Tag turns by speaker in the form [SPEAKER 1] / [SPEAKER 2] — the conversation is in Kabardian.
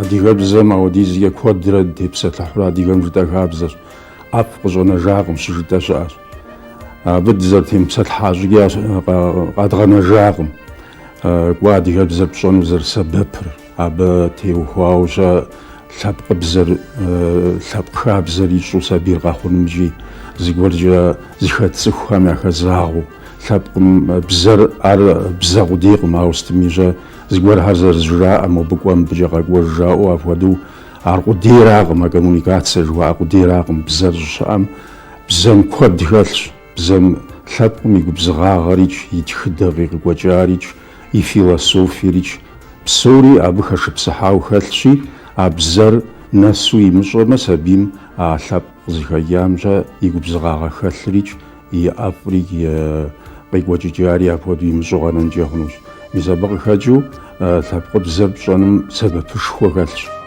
[SPEAKER 1] Адыгэбзэм ауэдизкӏэ куэдрэ дытепсэлъыхьурэ адыгэм жытӏэ хабзэщ. ӏэфӏ къыщӏэнэжакъым щыжытӏэ щыӏэщ. Абы дызэрытемыпсэлъыхьа щӏыкӏэ къэдгъэнэжакъым. Кӏуэ адыгэбзэр пщӏэну зэрысэбэпыр, абы теухуауэ щэ лъэпкъыбзэр, лъэпкъ хабзэр ищӏэу сабийр къэхъунымкӏи, зыгуэркӏэ зыхэт цӏыхухэм яхэзагъэу, лъэпкъым бзэр ар бзэ къудейкъым, ауэ сытми щэ зыгуэрхэр зэрызжраӏэ, мобы кӏуэ, мыбыкӏэ къэкӏуэж жаӏэу апхуэдэу ар къудейракъым, а коммуникацие жыхуаӏэ къудейракъым бзэр щӏыщыӏэм. Бзэм куэд хэлъщ, бзэм лъэпкъым и губзыгъагъэрикӏ, и тхыдэ къекӏуэкӏарикӏ, и философиерикӏ, псори абы хэшыпсыхьауэ хэлъщи, а бзэр нэсу имыщӏэмэ, сабийм а лъэпкъ къызыхэкӏамкӏэ и губзыгъагъэ хэлърикӏ, и ӏэфӏри, и къекӏуэкӏыкӏари апхуэдэу имыщӏэу къэнэнкӏэ хъунущ. Мис абы къыхэкӏыу лъэпкъыбзэр пщӏэным сэбэпышхуэ хэлъщ.